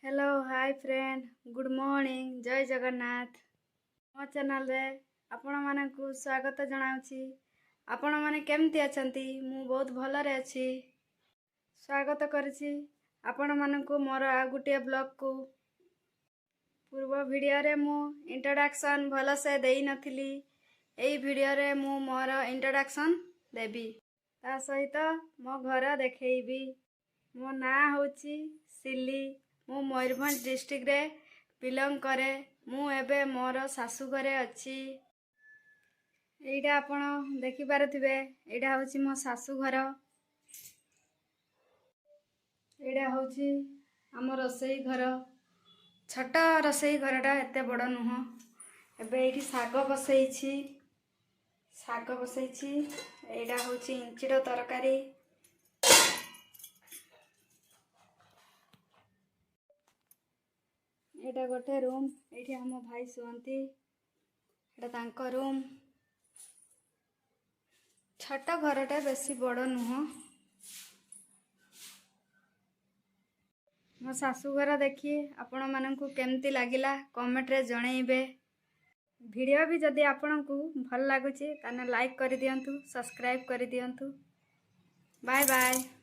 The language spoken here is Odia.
Hello, hi friend, good morning, ଜୟ ଜଗନ୍ନାଥ। ମୋ ଚ୍ୟାନେଲରେ ଆପଣମାନଙ୍କୁ ସ୍ୱାଗତ ଜଣାଉଛି। ଆପଣମାନେ କେମିତି ଅଛନ୍ତି? ମୁଁ ବହୁତ ଭଲରେ ଅଛି। ସ୍ୱାଗତ କରୁଛି ଆପଣମାନଙ୍କୁ ମୋର ଆଉ ଗୋଟିଏ ବ୍ଲଗ୍କୁ। ପୂର୍ବ ଭିଡ଼ିଓରେ ମୁଁ ଇଣ୍ଟ୍ରୋଡକ୍ସନ୍ ଭଲସେ ଦେଇନଥିଲି। ଏଇ ଭିଡ଼ିଓରେ ମୁଁ ମୋର ଇଣ୍ଟ୍ରୋଡକ୍ସନ୍ ଦେବି, ତା ସହିତ ମୋ ଘର ଦେଖେଇବି। ମୋ ନାଁ ହେଉଛି ସିଲି। ମୁଁ ମୟୂରଭଞ୍ଜ ଡିଷ୍ଟ୍ରିକ୍ଟରେ ବିଲଙ୍ଗ କରେ। ମୁଁ ଏବେ ମୋର ଶାଶୁଘରେ ଅଛି। ଏଇଟା ଆପଣ ଦେଖିପାରୁଥିବେ, ଏଇଟା ହେଉଛି ମୋ ଶାଶୁଘର। ଏଇଟା ହେଉଛି ଆମ ରୋଷେଇ ଘର। ଛୋଟ ରୋଷେଇ ଘରଟା, ଏତେ ବଡ଼ ନୁହଁ। ଏବେ ଏଇଠି ଶାଗ ବସେଇଛି, ଶାଗ ବସେଇଛି। ଏଇଟା ହେଉଛି ଇଞ୍ଚିଡ଼ ତରକାରୀ। ଏଇଟା ଗୋଟେ ରୁମ୍। ଏଇଠି ଆମ ଭାଇ ଶୁଅନ୍ତି। ଏଇଟା ତାଙ୍କ ରୁମ୍। ଛୋଟ ଘରଟା, ବେଶୀ ବଡ଼ ନୁହଁ। ମୋ ଶାଶୁଘର ଦେଖି ଆପଣମାନଙ୍କୁ କେମିତି ଲାଗିଲା, କମେଣ୍ଟରେ ଜଣେଇବେ। ଭିଡ଼ିଓ ବି ଯଦି ଆପଣଙ୍କୁ ଭଲ ଲାଗୁଛି, ତାହେଲେ ଲାଇକ୍ କରିଦିଅନ୍ତୁ, ସବସ୍କ୍ରାଇବ୍ କରିଦିଅନ୍ତୁ। Bye bye.